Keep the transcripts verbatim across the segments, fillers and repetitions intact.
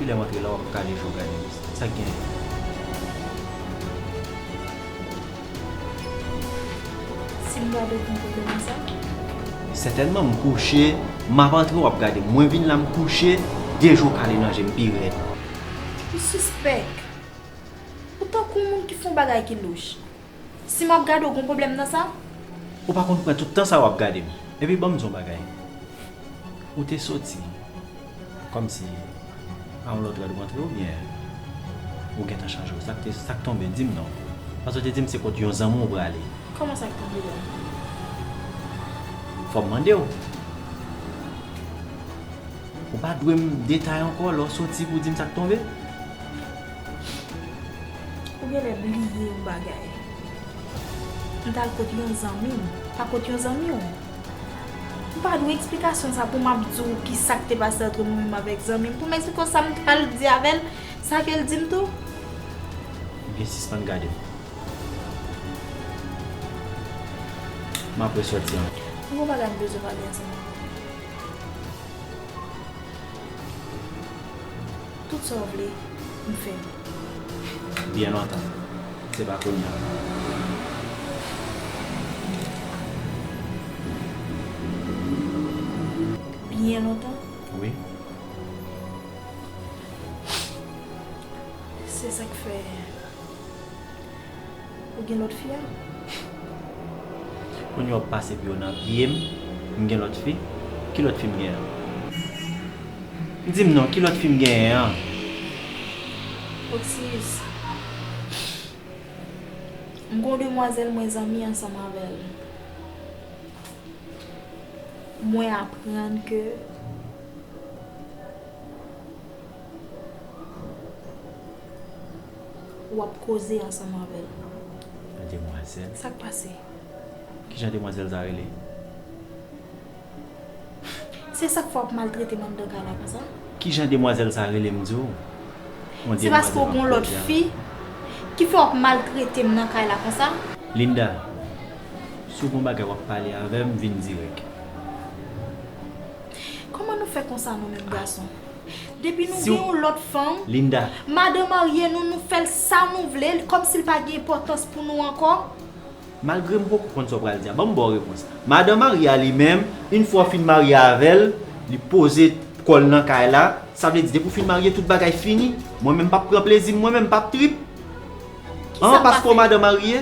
Lè m antre la, w ap kale je w gade m. Sa k genyen? Si m gade w, gen pwoblèm nan sa? Sètènman, m kouche, m ap antre, w ap gade m. Mwen vin la, m kouche, de je w kale nan je m pi rèd. Ou sispèk. Ou tankou yon moun ki fè yon bagay ki louch. Si m ap gade w, gen pwoblèm nan sa? Ou pa konn pran tout tan sa w ap gade m. Epi ban m di w yon bagay. Ou te soti kòmsi a yon lòt rad ou antre oubyen ou gentan chanje w? Sa k te, sa k tonbe? Di m non. Paske w te di m se kot yon zanmi w prale. Kòman sa k tonbe la? Fò m mande w. Ou pa dwe m detay ankò lè w soti pou di m sa k tonbe. Ou genlè bliye yon bagay. M t al kot yon zanmi m, pa kot yon zanmi w. M pa dwe eksplikasyon sa pou m ap di w ki sa k te pase antre mwen menm avèk zanmi m, pou m eksplike w sa m t al di avè l, sa ke l di m tou. Ebyen, sispann gade m. M ap resòti an. Ou gon bagay m bezwen pale ansanm avè w. Tout sa w vle, m fè l. Byen lontan. Se pa kounye a. Byen lontan? Wi. Se sa k fè. Ou gen lòt fi a? Kounye a w ap pase pye w nan pye m, m gen lòt fi? Ki lòt fi m gen an? Di m non, ki lòt fi m genyen an? Oksiyis, m gen yon demwazèl mwen zanmi ansanm avè l. Mwen aprann ke w ap koze ansanm avè l. Yon demwazèl? Sa k pase? Kijan demwazèl sa rele? Se sa k fè w ap maltrete m anndan kay la konsa? Kijan demwazèl sa rele m di w? Se paske w gen yon lòt fi ki fè w ap maltrete m nan kay la konsa? Linda, si w gen yon bagay w ap pale avè m, vin dirèk. Kòman nou fè konsa nou menm gason? Depi nou gen yon lòt fanm, Linda, madan marye nou, nou fè l sa nou vle, kòmsi l pa gen enpòtans pou nou ankò. Malgre m poko konn sa w pral di a, ban m ba w repons. Madan marye a li menm, yon fwa w fin marye avè l, li poze kò l nan kay la, sa vle di depi w fin marye tout bagay fini. Mwen menm m p ap pran plezi m, mwen menm m p ap trip. An, paske w madan marye,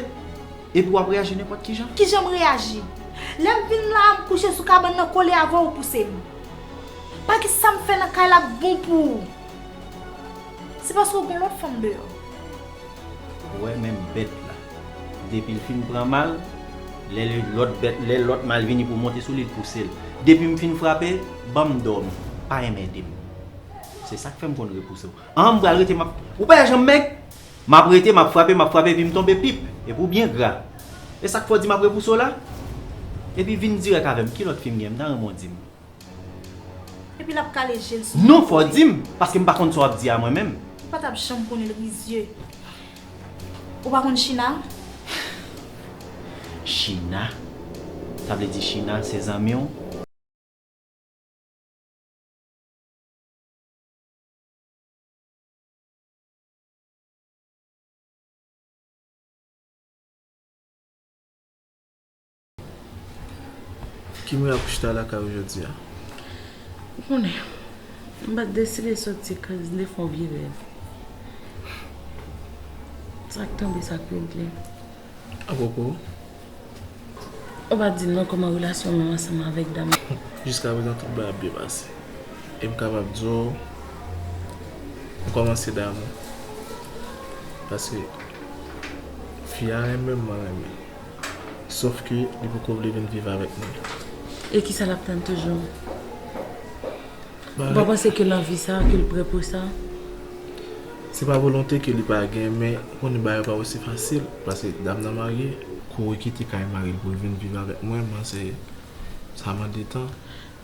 epi w ap reyaji nenpòt kijan. Kijan m reyaji? Lè m vin la, m kouche sou kabann nan kole avè w, ou pouse m. Pa gen sa m fè nan kay la k bon pou ou. Se paske w gen lòt fanm deyò. Ou wè menm bèt la. Depi l fin pran mal, lè lòt bèt, lè lòt mal vini pou monte sou li, l pouse l. Depi m fin frape, ban m dòmi. Pa enmède m. Se sa k fè m konn repouse w. An, m pral rete, m ap, ou pa wè jan m mèg? M ap rete, m ap frape, m ap frape, epi m tonbe pip. Epi w byen gra. E sa k fè w di m ap repouse w la? Epi vin dirèk avè m, ki lòt fi m gen? M ta renmen w di m. Epi l ap kale je l sou mwen. Non, fò w di m, paske m pa konn sa w ap di a mwen menm. Ou pa t ap janm konnen l rizye. Ou pa konn China? China? Sa vle di China se zanmi w? Ki mwen ap chita lakay ou jodi a? Ou konnen, m pa t deside soti kaz, m te fè yon vye rèv. Sa k tonbe, sa k regle. Apwopo? Ou pa t di m non kòman relasyon w menm ansanm avèk dam nan. Jiskaprezan tout bagay ap byen pase. E m kapab di w, m kòmanse damou. Paske fi a renmen m, mwen renmen l. Sof ke li poko vle vin viv avèk mwen. E kisa l ap tann toujou? Ou pa panse ke l anvi sa, ke l prè pou sa? Se pa volonte ke li pa gen, men ou konnen bagay yo pa osi fasil, paske dam nan marye. Kouri kite kay mari l pou l vin viv avèk mwen, m panse sa mande tan.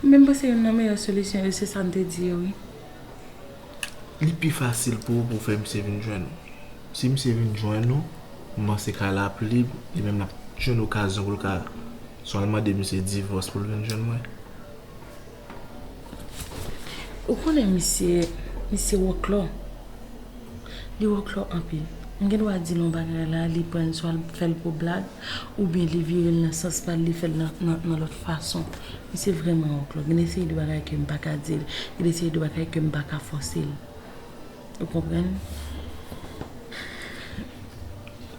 Mwen menm panse youn nan meyè solisyon yo, se sa n te di yo, wi. Li pi fasil pou ou pou w fè misye vin jwenn ou. Si misye vin jwenn ou, m panse kay la ap lib, li menm l ap jwenn okazyon pou l ka swa l mande misye divòs pou l vin jwenn mwen. Ou konnen misye, Misye wòklò. Li wòklò anpil. M gen dwa di l yon bagay la, li pran l swa l fè l pou blag, oubyen li vire l nan sans pa l, li fè l nan, nan, nan lòt fason. Misye vrèman wòklò. Gen de seri de bagay ke m pa ka di l, gen de seri de bagay ke m pa ka fòse l. Ou konprann?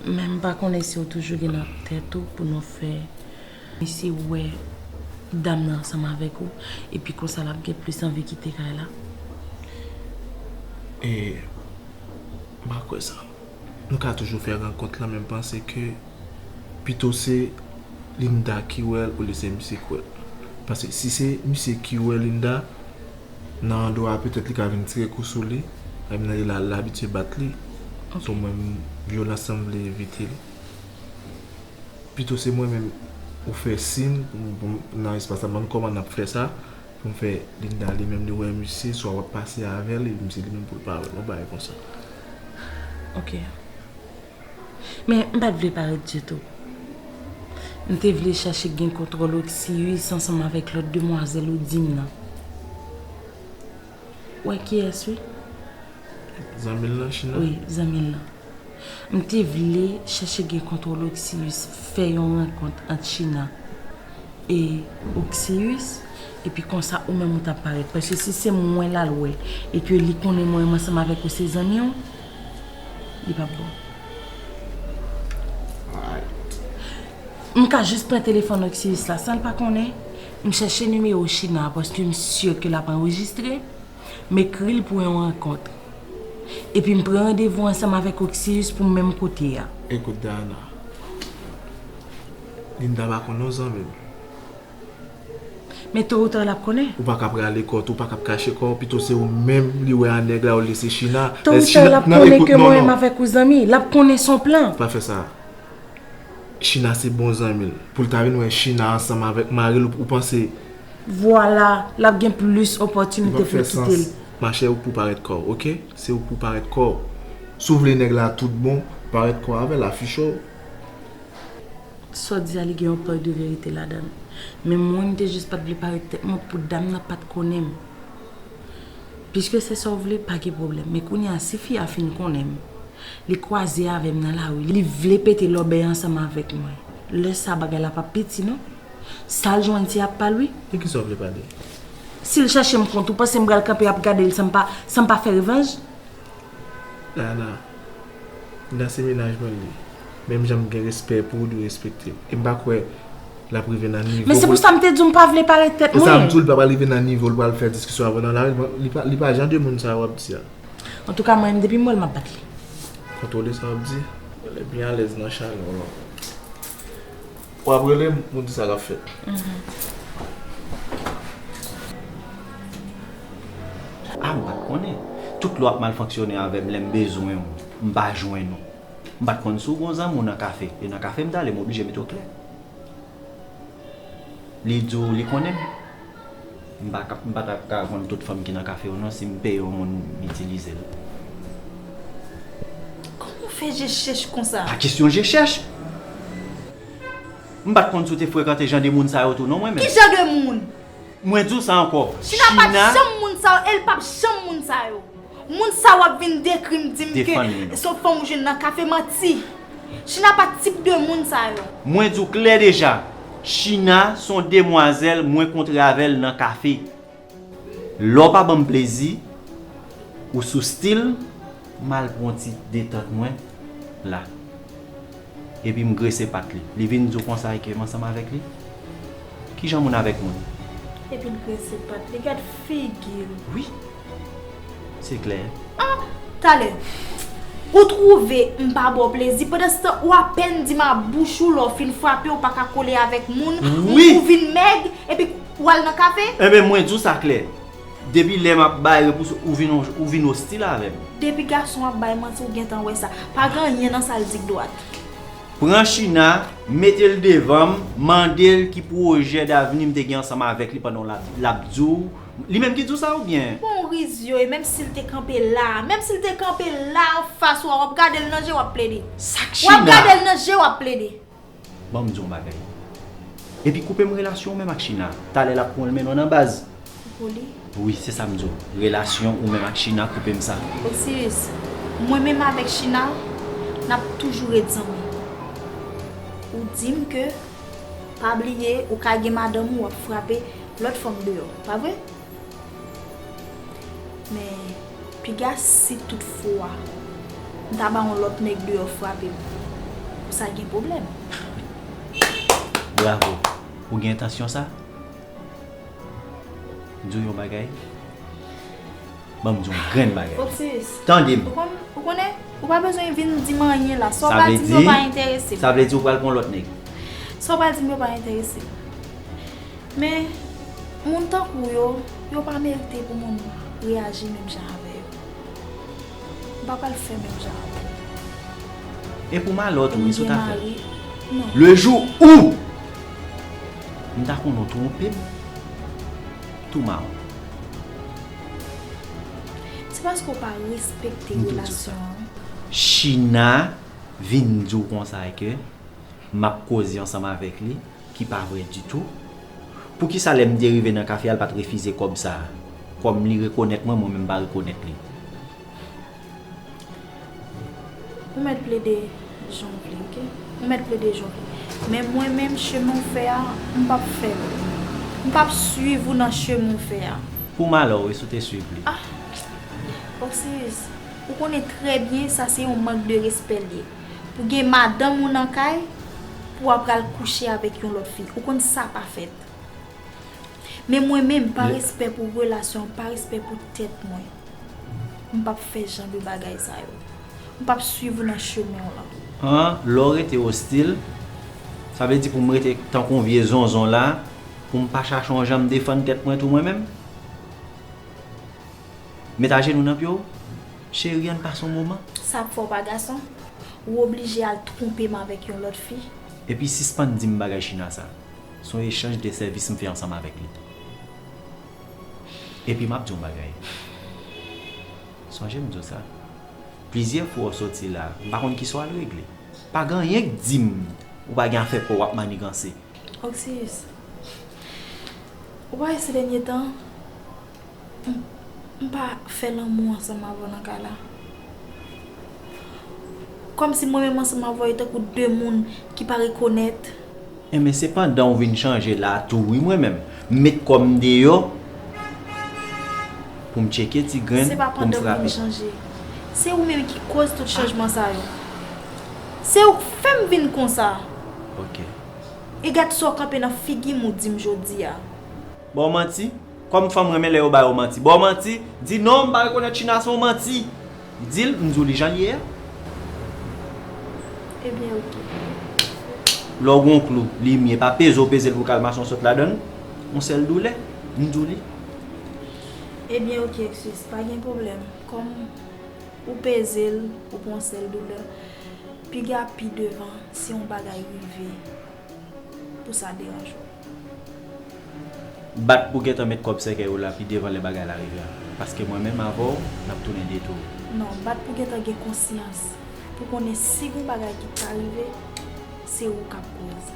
Men m pa konnen si w toujou gen nan tèt ou pou nou fè misye wè dam nan ansanm avèk ou, epi konsa l ap gen plis anvi kite kay la. E, m pa kwè sa. Nou ka toujou fè rankont lan, men m panse ke pito se Linda ki wè l olye se misye ki wè l. Paske si se misye ki wè Linda, nan do a, petèt li ka vin tire kou sou li. Menm nan li la, l abitye bat li. Ok. So, mwen, m, vyolans lan, m vle evite li. Pito se mwen menm, ou fè siy pou m, pou m, nan espas la, ban m kòman n ap fè sa, pou m fè Linda li menm li wè misye, swa w ap pase avè l, epi misye li menm pou l pa wè l, yon bagay konsa. Ok. Men, m pa t vle parèt ditou. M te vle chache gen kontwòl Oksiyis ansanm avèk lòt demwazèl ou di m nan. Wè kiyès, wi. Zanmi l lan, China? Wi, zanmi l lan. M te vle chache gen kontwòl Oksiyis, fè yon rankont ant China e Oksiyis, epi konsa ou menm ou t ap parèt. Paske si se mwen l al wè, e ke li konnen mwen menm ansanm avèk ou se zanmi w, li p ap bon. Alright. M ka jis pran telefòn Oksiyis la, san l pa konnen, m chèche nimewo China, paske m si ke l ap anrejistre. M ekri l pou yon rankont. Epi m pran randevou ansanm avèk Oksiyis pou menm kote a. Ekout, Dayana. Linda pa konn non, zanmi m. Men to ou ta l ap konnen. Ou pa ka prale kò tou, ou pa ka kache kò w, pito se ou menm li wè a nèg la olye se China. To ou ta l ap konnen ke mwen menm avèk ou zanmi, l ap konnen se yon plan. Pa fè sa. China se bon zanmi l. Pou l ta vin wè China ansanm avèk mari l, ou, ou panse. Vwala, l ap gen plis opòtinite pou l kite l. Machè, ou k pou parèt kò w, oke? Se ou k pou parèt kò w. Si w vle nèg la tout bon, parèt kò w avè l, afiche w. Sa w di a, li gen yon pòch de verite ladan l. Men mwen, m te jis pa t vle parèt tèt mwen pou dam nan pa t konnen m. Piske se sa w vle, pa gen pwoblèm. Men kounye a, si fi a fin konnen m, li kwaze avè m nan lari, li vle pete lòbèy ansanm avèk mwen. Lè sa, bagay la p ap piti, non. Sa l jwenn se ap pa l, wi. De kisa w vle pale? Si l chèche m kont, ou panse m pral kanpe ap gade l san m pa, san m pa fè revanj? Dayana, Linda se mennaj mwen li. Menm jan m gen respè pou ou, dwe respekte m. E m pa kwè l ap rive nan nivo. Men se pou sa m te di w m pa vle parèt tèt mwen. E sa m di w, li pa pral rive nan nivo l pral fè diskisyon avè w nan lari. Li pa, li pa jan de moun sa w ap di a. Antouka, mwen menm, depi m wè l, m ap bat li. Kontwole sa w ap di. Lè byen alèz nan chanèl w lan. W ap rele m, pou di sa k ap fèt. Ah, m pa t konnen. Tout lè w ap mal fonksyone avè m, lè m bezwen w, m pa jwenn ou. M pa t konn si w gon zanmi w nan kafe. E nan kafe m t ale, m oblije mete w klè. Li di w li konnen m. M pa ka, m pa t ap ka konn tout fanm ki nan kafe yo non, si m peye yon moun m itilize l. Kòman w fè je chèch konsa? Pa kesyon je chèch. M pa t konn si w te frekante jan de moun sa yo tou non, mwen menm. Ki jan de moun? Mwen di w sa ankò. China pa t janm moun sa yo, e l p ap janm moun sa yo. Moun sa w ap vin dekri m, di m ke se yon fanm ou jwenn nan kafe, manti. China pa t tip de moun sa yo. Mwen di w klè deja, China se yon demwazèl mwen kontre avè l nan kafe. Lè w pa ban m plezi, ou sou stil, m al pran yon ti detant mwen la. Epi m grese pat li. Li vin di w konsa ke m ansanm avèk li? Kijan moun avèk moun? Epi l grese pat li. Gad figi l. Wi. Se klè. Ah, talè. Ou twouve m pa ba w plezi, pandanstan ou apèn di m a bouch ou lè w fin frape, ou pa ka kole avèk moun, ou, ou vin mèg, epi w al nan kafe? Enben, mwen di w sa klè. Depi lè m ap bay repons, ou vin, ou vin ostil avè m. Depi gason ap bay manti, ou gentan wè sa. Pa gen anyen nan sa l di k dwat. Pran China, mete l devan m, mande l ki pwojè davni m te gen ansanm avèk li pandan l ap, l ap di w. Li menm ki di w sa oubyen? Bon, riz yo, e menm si l te kanpe la, menm si l te kanpe la anfas ou a, w ap gade l nan je, w ap plede. Sa k China? W ap gade l nan je, w ap plede. Ban m di w yon bagay. Epi koupe m relasyon w menm ak China. Talè l ap pran w l mennen w nan baz. Ou pou li? Wi, se sa m di w. Relasyon ou menm ak China koupe m sa. Osiris, mwen menm avèk China, n ap toujou ret zanmi. Ou di m ke, pa bliye, ou ka gen madanm ou, w ap frape lòt fanm deyò, pa vre? Men, piga si tout fwa m ta ba yon lòt nèg deyò frape m, pou sa gen pwoblèm. Bravo. Ou gen entansyon sa? M di w yon bagay. Ban m di w yon grenn bagay. Osiris, Tande m. Ou konn, ou konnen, ou pa bezwen vin di m anyen la. Sa w Sa pral vle di m di, yo pa enterese m. Sa vle di ou pral pran lòt nèg. Sa w pral di m yo pa enterese m. Men, moun tankou w yo, yo pa merite pou moun reyaji menm jan avè yo. M pa pral fè menm jan avè yo. E pou malè w tou, wi, si w ta fè l. Non. Le jou où m ta konnen w twonpe m, tou mawon. Se paske w pa respekte M tou di w relasyon sa. An. China vin di w konsa ke m ap koze ansanm avèk li, ki pa vre ditou. Poukisa lè m te rive nan kafe a, l pa t refize kòb sa a? Kòm li rekonèt mwen, mwen menm m pa rekonèt li. Ou mèt plede jan w vle, oke? Ou mèt plede jan w vle. Men mwen menm, chemen w fè a, m p ap fè l. M p ap swiv ou nan chemen w fè a. Pou malè w, wi, si w te swiv li. Ah! Osiris, ou konnen trè byen sa se yon mank de respè l ye. Pou gen madanm ou nan kay, pou w ap pral kouche avèk yon lòt fi. Ou konn sa pa fèt. Men mwen menm, pa Le- respè pou relasyon, pa respè pou tèt mwen, m p ap fè jan de bagay sa yo. M p ap swiv ou nan chemen w lan. An, lè w rete ostil, sa vle di pou m rete tankou yon vye zonzon la, pou m pa chache yon jan m defann tèt mwen tou mwen menm? Met ajenou nan pye w, cheri, ann pase yon moman. Sa ap fè w pa gason? Ou oblije al twonpe m avèk yon lòt fi? Epi sispann di m bagay China sa. Se yon echanj de sèvis m fè ansanm avèk li. Epi m ap di w yon bagay. Sonje m di w sa. Plizyè fwa w soti la, m pa konn kisa w al regle. Pa gen anyen k di m ou pa gen afè pa w, w ap maniganse. Osiris, ou pa wè se dènye tan, m, m pa fè lanmou ansanm avè w nan kay la. Kòmsi mwen menm ansanm avè w e tankou de moun ki pa rekonèt. Enben, se pandan w vin chanje la tou, wi, mwen menm. M met kò m deyò pou m tcheke ti grenn, Se pa pou m pandan m vin frape. Chanje. Se ou menm ki koz tout chanjman sa yo. Se ou k fè m vin konsa. Ok. E gad sa w kanpe nan figi m ou di m jodi a. Ba w manti? Kòm fanm renmen lè yo ba yo manti. Ba w manti? Di non, m pa rekonèt China se yon manti. Di l, m di w li jan l ye a. Ebyen, oke. Lè w gen yon klou, limye, pa peze w peze l pou kalmasyon sot ladan l. Yon sèl doulè, m di w li. Ebyen, oke, Osiris, pa gen pwoblèm. Kòm ou peze l, ou pran sèl doulè, piga pi devan, si yon bagay rive, pou sa deranje w. Bat pou gentan met kòb sèkèy ou la pi devan lè bagay la rive a. Paske mwen menm avè w, n ap tounen de tou. Non, bat pou gentan gen konsyans. Pou konnen si gon bagay ki ka rive, se ou k ap koz.